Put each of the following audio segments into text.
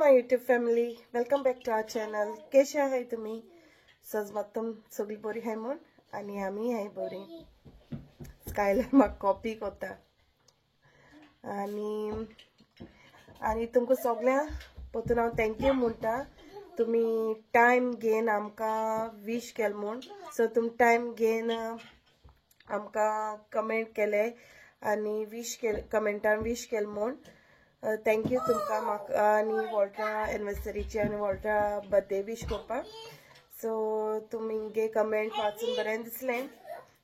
My YouTube family, welcome back to our channel. कशे आहाय तुमी? सजमात तुम सगळी बरी हाय म्हूण आनी आमी हाय बरी. स्कायलर म्हाका कॉपी कोता आनी आनी तुमकां सगळ्यांक परतून हांव thank you म्हणटा. तुमी टायम घेवन आमकां विश केलें म्हूण. सो तुमी टायम घेवन आमकां कमेंट केले आनी विश केले, कमेंटान विश केलें म्हूण thank you तुमकां. म्हाका आनी वॉल्टा एनिवर्सरीची आनी वॉल्टा बर्थडे विश करपाक. सो तुमगे कमेंट वाचून बरें दिसलें.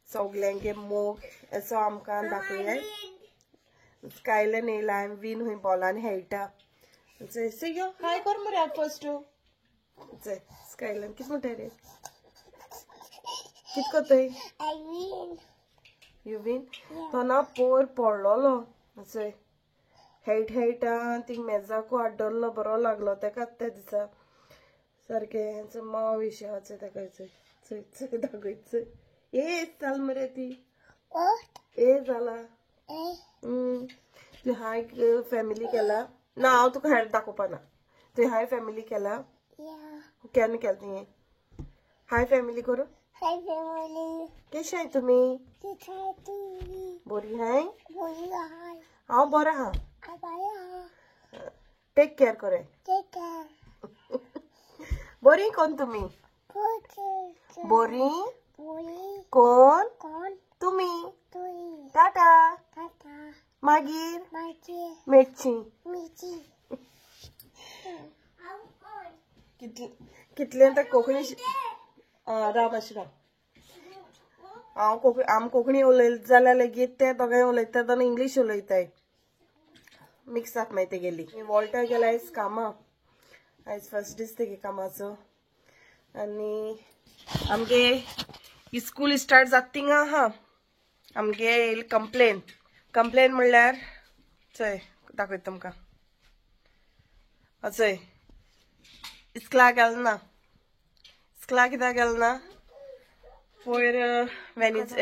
सगल्यांगे मोग असो आमकां दाखयलें. स्कायलन येयला हांवें वीन हुंय बॉलान खेळटा. यो हाय कर मरे फर्स्ट. स्कायलन कितें म्हणटा रे, कितें करताय? You win. तो ना पोर पडलोलो चोय हेट हेटा थिंग मेजाकू आड्डलो बरो लागलो तेका त्या दिसा सारकें माव विशयाचो तेका. चोय चोय चोय दाखय चोय. ए जाल मरे ती ए जाला. तुवें हाय फॅमिली केला ना? हांव तुका हेल्प दाखोवपा ना. तुवें हाय फॅमिली केला? केन्ना केलें तुवें हाय फॅमिली करूं? कशें आहाय तुमी? बरी आहाय? हांव बरो आहा. टेक केअर करे. बरी कोण तुमी? बरी कोण तुमी? टाटा. मागीर मेटची. कितले तर कोंकणी राव मातशें राव. हांव कोंकणी, आम कोंकणी उलयत जाल्यार लेगीत ते दोगांय उलयता तेन्ना इंग्लीश उलयताय. मिक्स जाता मागीर तेगेली. वॉल्टा गेला आयज कामां. आयज फर्स्ट दीस तेगे कामाचो. आनी आमगे स्कूल स्टार्ट जाता थिंगा आहा आमगे येयली कंप्लेन. कंप्लेन म्हणल्यार चोय दाखयता तुमकां. चोय इस्कला गेलो ना. इस्कला कित्याक गेलो ना? पयर वेनीज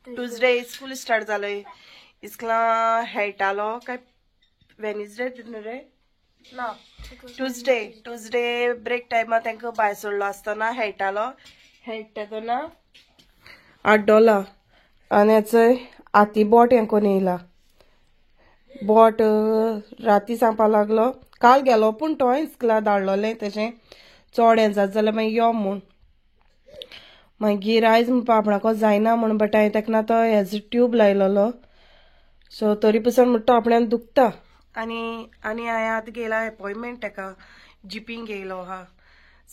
ट्युजडे स्कूल स्टार्ट जालें. इस्कला खेळटालो काय वेनसडे न्हू रे? ना, ट्युजडे. ट्युजडे ब्रेक टायमार तांकां भायर सोडलो आसतना खेळटालो. खेळटा तेन्ना आड्डोला आनी चोय हाती बोट हें करून येयला. बोट राती सांगपा लागलो. काल गेलो पूण तो इस्कला धाडलोलें तशें चड हें जाता जाल्यार मागीर यो म्हूण. मागीर आयज म्हणपा आपणाको जायना म्हूण, बट हांवें ताका ना तो हेजो ट्यूब लायलोलो. सो तरी पसून म्हणटा आपल्यान दुखता. आनी आनी हांवें आतां गेला एपॉयंटमेंट ताका जिपींग घेयलो आहा.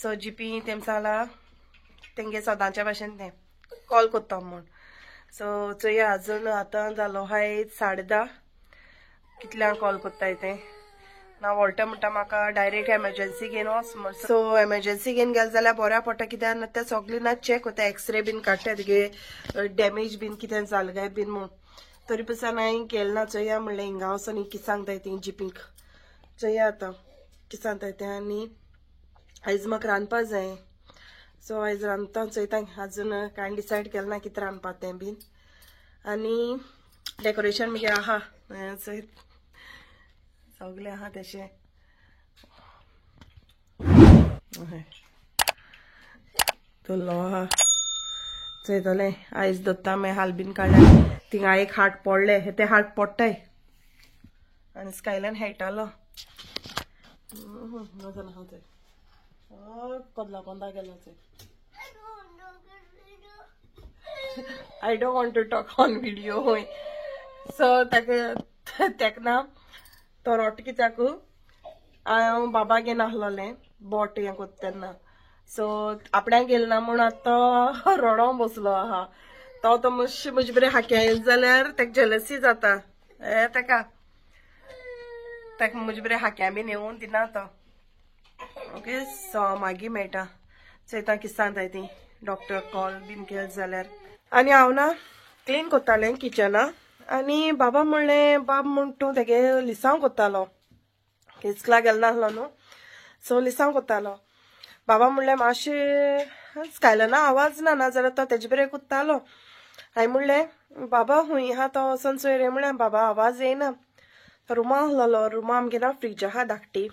सो जिपी तेम सांगला तेंगे सदांच्या भाशेन तें कॉल करता म्हूण. सो चोया अजून आतां जालो आहा 10:30. कितल्यांक कॉल करताय तें ना. वॉल्टा म्हणटा म्हाका डायरेक्ट एमर्जन्सी घेवन वच म्हूण. सो एमर्जन्सी घेवन गेले जाल्यार बऱ्या पडटा कित्याक ना ते सगळे ना चॅक वता, एक्सरे बीन काडटा तुगे डॅमेज बीन कितें जालें काय बीन म्हूण. तरी पसून हांवें गेलें ना. चोया म्हणलें हिंगा वचोन कितें सांगताय ती जिपीक. चोया आतां कितें सांगताय तें. आनी आयज म्हाका रांदपा जाय. सो आयज रांदता चोयता. अजून कांय डिसायड केलें ना कितें रांदपा तें बीन. आनी डेकोरेशन मागीर आहा चोय सगळें आहा तशें. तुलो आहा चोयतलें आयज दत्ता मागीर हाल बीन काडल्या. थिंगा एक हाट पडलें, तें हाट पडटाय. आनी स्कायलन खेळटालो. कदला कोंदा गेलो चोय. I don't want to talk on video. So ताका तेका ना तो रोट कित्याक हांव बाबा घेवन आसलोलें बोट हें कोत्ता तेन्ना. सो आपणाक गेलें ना म्हूण आतां रडोंक बसलो आहा. तो तो मातशें म्हजे बरें हाक्या येयलें जाल्यार ताका जेलसी जाता. हे ताका ताका म्हजे बरें हाक्या बीन येवन दिना तो. ओके सो मागीर मेळटा. चोयता कितें सांगताय ती डॉक्टर कॉल बीन केलें जाल्यार. आनी हांव ना क्लीन करतालें किचना. आनी बाबा म्हणलें बाब म्हूण तूं तेगे लिसांव करतालो. इस्कला गेलो नासलो न्हू, सो लिसांव करतालो. बाबा म्हणलें मातशें स्कायलना आवाज ना ना जाल्यार तो तेजे बरें कुत्तालो. हांवें म्हणलें बाबा हुंय आहा तो वचोन चोय रे. म्हणलें बाबा आवाज येयना. रुमा आसलोलो. रुमा आमगे ना फ्रीज आहा धाकटी.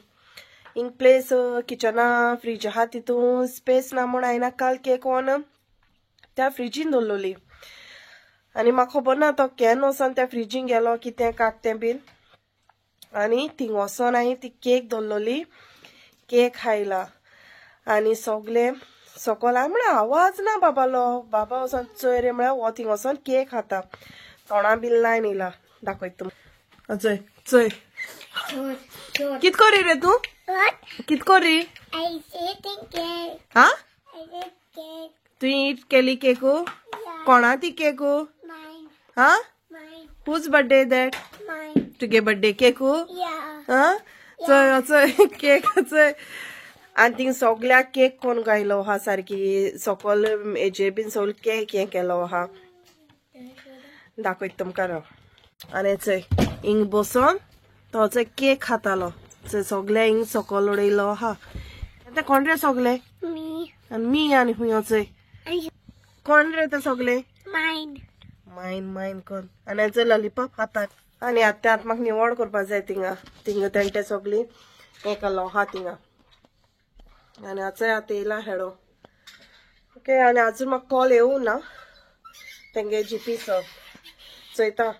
हिंग प्लेस किचना फ्रीज आहा तितून स्पेस ना म्हूण हांवें काल केक व्हरून त्या फ्रिजीन दवरलोली. आनी म्हाका खबर ना तो can वचोन त्या फ्रिजीन गेलो कितें काट तें बीन. आनी थिंग वचोन हांवें ती केक दवरलोली, केक खायला आनी सगळे सकल. हांवें म्हळ्यार आवाज ना बाबालो, बाबा वचोन चोय रे म्हळ्यार हो थिंग वचोन केक खाता, तोंडा बीन लायन येयला. दाखयता तुमकां. चोय चोय कित करी रे तूं, कित करी? हा तुवें it केली केकू? कोणा ती केकू? हा हुज बर्थडे that? तुगे बर्थडे केकू? हा चोय चोय केक चोय. आनी थिंग सगळ्याक केक कोण गायलो आहा सारकी, सकल हेजेर बीन सगळो केक हें केलो आहा. दाखयता तुमकां राव. आनी चोय हिंग बसोन तो चोय केक खातालो. चोय सगळे हिंग सकल उडयलो आहा. आतां कोण रे सगळे? आनी मी. आनी खूंय चोय कोण रे ते सगळे? मायन मायन कोण. आनी चोय लॉलीपॉप खातात. आनी आतां आतां म्हाका निवळ करपा जाय थिंगा, थिंगा तेंटे सगळी हें केलो आहा थिंगा. आनी आतां आतां येयला हेडो. ओके आनी आजून म्हाका कॉल येवं ना तेंगे जीपीचो, चोयता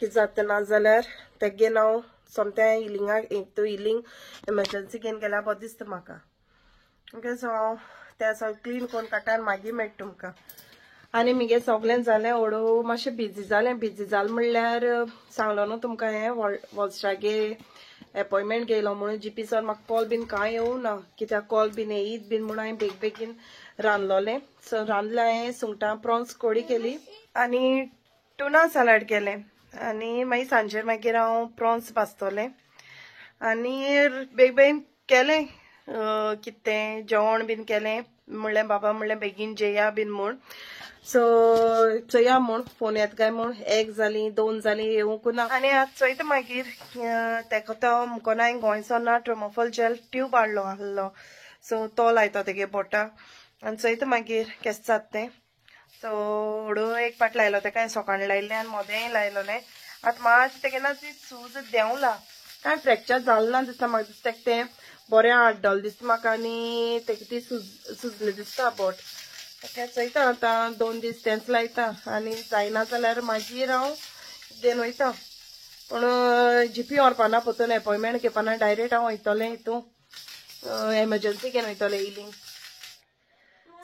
कितें जाता. ना जाल्यार तेगे हांव सोमतें हिलिंगाक एक तूं हिलींग एमरजन्सी घेवन गेल्यार बरें दिसता म्हाका. ओके सो हांव तें सगळें क्लीन करून काडटा आनी मागीर मेळटा तुमकां. आनी मुगे सगळें जालें हळू मातशें बिजी जालें. बिजी जालें म्हणल्यार सांगलो न्हू तुमकां हें वॉल्स्ट्रागे एपॉयंटमेंट घेयलो म्हणून जीपी सर म्हाका कॉल बीन कांय येवं ना, कित्याक कॉल बीन येयत बीन म्हणून हांवें बेग बेगीन रांदलोलें. सो रांदलें हांवें सुंगटां प्रॉन्स कोडी केली आनी टुना सलाड केलें. आनी मागीर सांजेर मागीर हांव प्रॉन्स भाजतलें. आनी बेग बेगीन केलें कितें जेवण बीन केलें. म्हणलें बाबा म्हणलें बेगीन जेया बीन म्हूण. सो चोया म्हूण फोन येता काय म्हूण. एक जाली दोन जाली येवंक ना. आनी आतां चोयता मागीर तेका तो मुकोना हांवें गोंयचो ना ट्रोमोफोल जेल ट्यूब हाडलो आहलो. सो तो लायता तेगे बोटा आनी चोयता मागीर केशें जाता तें. सो हळू एक पाट लायलो तेका हांवें सकाळीं लायलें आनी मोदेंय लायलोलें. आतां मातशें तेगे ना ती सूज देंवला, कांय फ्रॅक्चर जालें ना दिसता म्हाका. दिसता तें बरें आड्डलें दिसता म्हाका आनी तेका ती सुजलें दिसता बोट. तें चोयता आतां 2 दीस तेंच लायता आनी जायना जाल्यार मागीर हांव घेवन वयता. पूण जीपी व्हरपाना परतून एपॉयंटमेंट घेवपाना, डायरेक्ट हांव वयतलें हितून एमरजन्सी घेवन वयतलें हिलींग.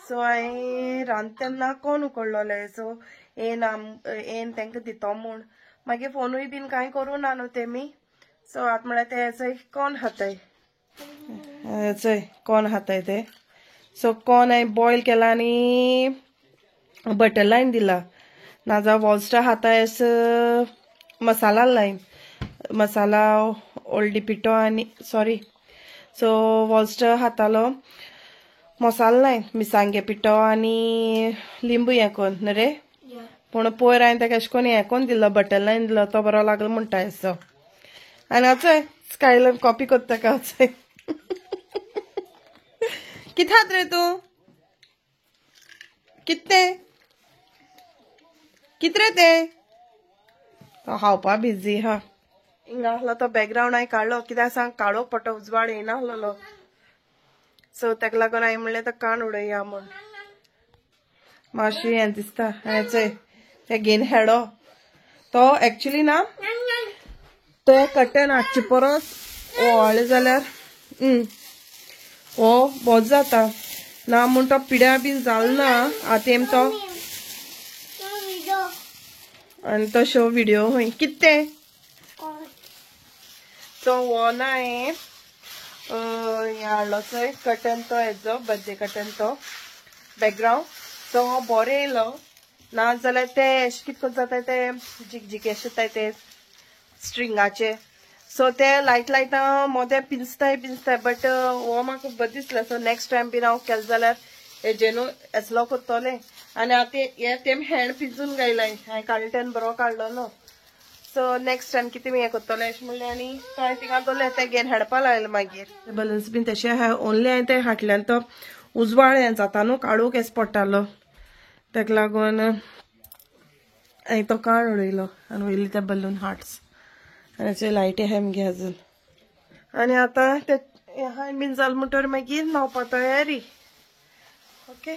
सो हांवें रांदता तेन्ना कोण उकडलोलें. सो येन येन तांकां दितो म्हूण मागीर फोनूय बीन कांय करूं ना न्हू तेमी. सो आतां म्हळ्यार ते चोय कोण खाताय, चोय कोण खाताय ते. सो कॉर्न हांवें बॉयल केला आनी बटर लायन दिला. नाजाल्यार वॉल्स्टा खाता एस मसाला लायन, मसाला ओल्डी पिठो आनी सॉरी सो वॉल्स्टर खातालो मसाला लायन मिरसांगे पिठो आनी लिंबू हें करून न्हू रे. पूण पयर हांवें ताका एशें करून हें करून दिलो, बटर लायन दिलो, तो बरो लागलो म्हणटा एसो. आनी चोय स्कायलान कॉपी करता का चोय. कितें खात रे तूं? कितें कितें रे तें? तो खावपा बिजी हा. हिंगा आहलो तो बॅकग्रावंड हांवें काडलो, कित्याक सांग काडोवंक पडटा, उजवाड येयना आहलोलो. सो ताका लागून हांवें म्हणलें तो काण उडया म्हूण. मातशें हें दिसता. हें चोय तें घेवन हेडो तो एक्चुली ना ते कटन हाडचे परस ओवाळ्ळें जाल्यार हो बोरो जाता ना म्हूण तो पिड्या बीन जालो ना आतां तो. आनी तो शो विडियो खंय कितें तो हो ना हें हाडलो चोय कटन तो हेजो बर्थडे कटन तो बॅकग्रावंड. सो हो बरो येयलो ना जाल्यार ते एशें कितें करून जाता ते झिकझिके अशें जाताय ते स्ट्रिंगाचे. सो ते लायट लायता मोदें पिंजताय पिंजताय. बट हो म्हाका बरें दिसलें. सो नेक्स्ट टायम बीन हांव केलें जाल्यार हेजे न्हू एसलो करतलें. आनी आतां हें तेम हँड पिंजून गायलाय हांवें काडलें तेन्ना बरो काडलोलो. सो नेक्स्ट टायम कितें हें करतलें अशें म्हणलें आनी हांवें थिंगा दवरलें. तें घेवन हेडपा लागलें मागीर. बलून्स बीन तशें आहा. ओनली हांवें तें हाटल्यान तो उजवाड हें जाता न्हू काडूंक एस पडटालो, ताका लागून हांवें तो काड उडयलो आनी वयली ते बलून हार्ट्स. आनी लायटी आहाय मगे अजून. आनी आतां ते हांवें बीन जालें म्हणटकीर मागीर न्हांवपा तयारी. ओके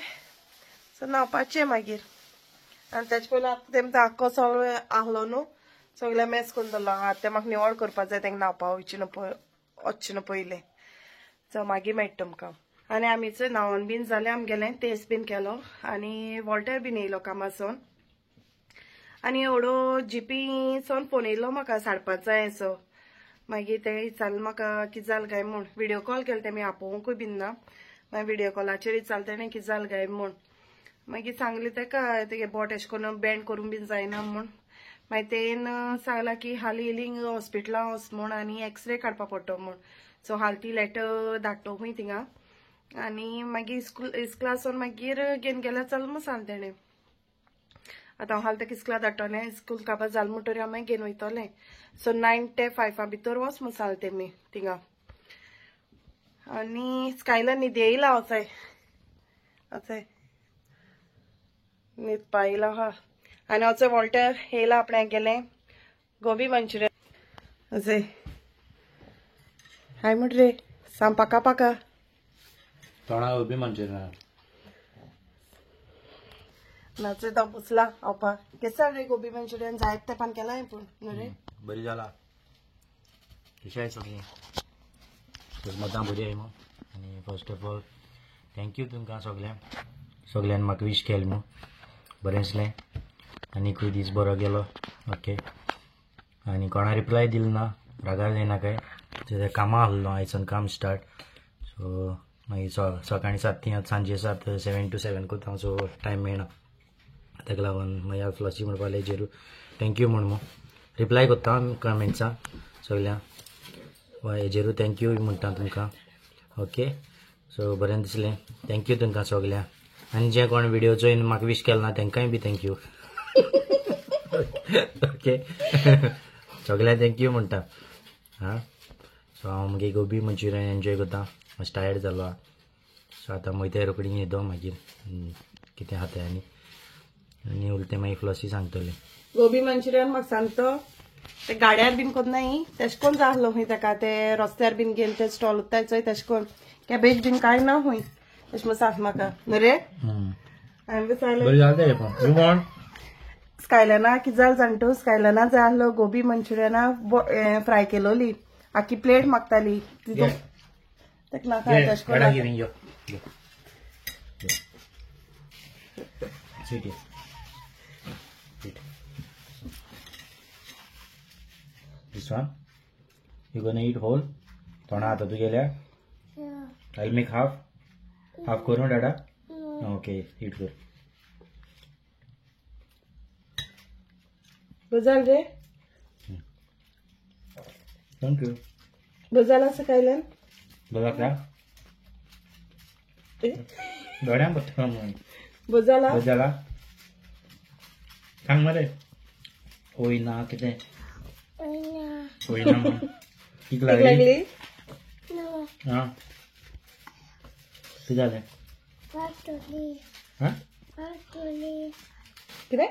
सो न्हांवपाचें मागीर. आनी तेजे पयलीं आतां तेम आख्खो सगळो आहलो न्हू, सगळें मेस करून दवरलो आहा. तें म्हाका निवळ करपा जाय, तेंका न्हांवपा वयचें न्हू वचचें न्हू पयलें. सो मागीर मेळटा तुमकां. आनी आमीच न्हांवन बीन जालें आमगेलें, तेस बीन केलो आनी वॉल्टर बीन येयलो कामासून. आनी एवडो जीपीसून फोन येयलो म्हाका 5:30 असो. मागीर ते विचारलें म्हाका कितें जालें काय म्हूण. व्हिडियो कॉल केलो तेमी, आपोवंकूय बीन ना. मागीर व्हिडियो कॉलाचेर विचारलें तेणें कितें जालें काय म्हूण. मागीर सांगलें तेका तेगे बोट एशें करून बँड करूंक बीन जायना म्हूण. मागीर तेन सांगलां की हालीं येयली हॉस्पिटलां वच म्हूण आनी एक्सरे काडपा पडटलो म्हूण. सो हाल ती लेटर धाडटो खूंय थिंगा आनी मागीर इस्कुलासून मागीर घेवन गेल्यार चल म्हूण सांगलें तेणें. आतां हांव हाल तेका इस्कुला धाडटलें, स्कूल काबार जालें म्हणटकीर हांव मागीर घेवन वयतलें. सो 9 ते 5 भितर वच म्हूण सांगलें तेमी थिंगा. आनी स्कायला न्हिद येयला वचय वचय न्हिदपा येयला आहा. आनी वचय वॉल्टर येयला आपण्याक गेलें गोबी मंचुरियन. अशें हाय म्हण रे सांग पाका पाका तोणा गोबी मंचुरियन नाचे तो बसला खावपा. केसर रे गोबी मंचुरियन जायत तेंपान केलां पूण न्हू रे बरी जाला. कशी आहाय सगळीं मतां बरी आहाय मू. आनी first of all thank you तुमकां सगळ्यांक, सगळ्यान म्हाका विश केलें मू, बरें आसलें आनी दीस बरो गेलो. ओके आनी कोणा रिप्लाय दिलो ना रागार जायना काय, तें कामां आहलो आयच्यान काम स्टार्ट. सो मागीर सकाळीं 7 ते सांजे 7 7 to 7 कोत्ता हांव. सो टायम मेळना, ताका लागून मागीर फ्लॉसी म्हणपा लागलें जेरू thank you म्हूण मू. रिप्लाय कोत्ता कमेंट्सां सगळ्यांक, हेजेरू thank you म्हणटा तुमकां. ओके सो बरें दिसलें, thank you तुमकां सगळ्यांक. आनी जे कोण व्हिडियो चोयन म्हाका विश केलें ना तांकांय बी thank you. Okay सगळ्यांक thank you म्हणटा. हां सो हांव मागीर गोबी मंचुरियन एन्जॉय करता, मातशें टायर्ड जालो. सो आतां वयता रोखडी न्हिदो, मागीर कितें खाता आनी आनी उरलें मागीर फ्लॉसी सांगतलें. गोबी मंचुरियन म्हाका सांगतो ते गाड्यार बीन कोन्नाय तेश कोन जाय खंय ताका, ते रस्त्यार बीन घेवन ते स्टॉल उत्ताय चोय तेश कोन कॅबेज बीन कांय ना खंय तशें म्हूण सांग म्हाका न्हू रे. हांवें सांगलें स्कायलना कितें जालें जाण तूं, स्कायलना जाय आहलो गोबी मंचुरियना फ्राय केलोली आखी प्लेट मागताली ताका नाका तेश कोन. This one you gonna eat whole? तोणा आता तू गेल्या? Yeah. I'll make half. Half करू दादा? Yeah. Okay, eat कर. बजाल रे? Thank you. बजाल असं कायलन? बजा का? दोड्यां बत्ता म्हणून. बजाला? बजाला? सांग मरे. होय ना कितें? होय ना म्हण. किक लागली? हां कितें जालें? हां कितें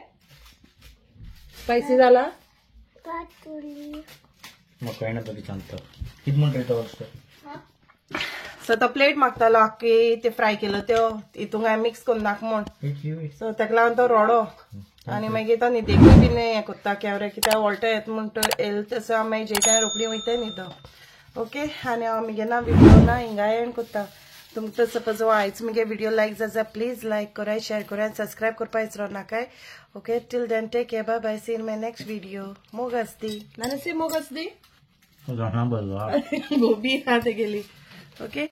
स्पायसी जाला? म्हाका कळना तो कितें सांगता, कितें म्हणटा रे तो वस्तू. सो तो प्लेट मागतालो आख्खी ते फ्राय केलो त्यो हितूंक हांवें मिक्स करून नाका म्हूण. सो ताका लागून तो रोडो आनी मागीर तो न्हिदेकूय बीन हें कोत्ता केवरे कित्याक वॉल्टर येता म्हणटा येयले तसो हांव मागीर जेयता रोखडी वयता न्हिदो. ओके आनी हांव मुगे ना व्हिडियो ना हिंगा एंड कोत्ता. तुमकां सपोज आयज मुगे व्हिडियो लायक जाय प्लीज लायक कराय, शेअर कराय, सबस्क्रायब करपा विसरो नाकाय. Okay till then take care, bye bye, see in my next video. मोग आसती नानसी, मोग आसती गोबी आहा तेगेली. ओके.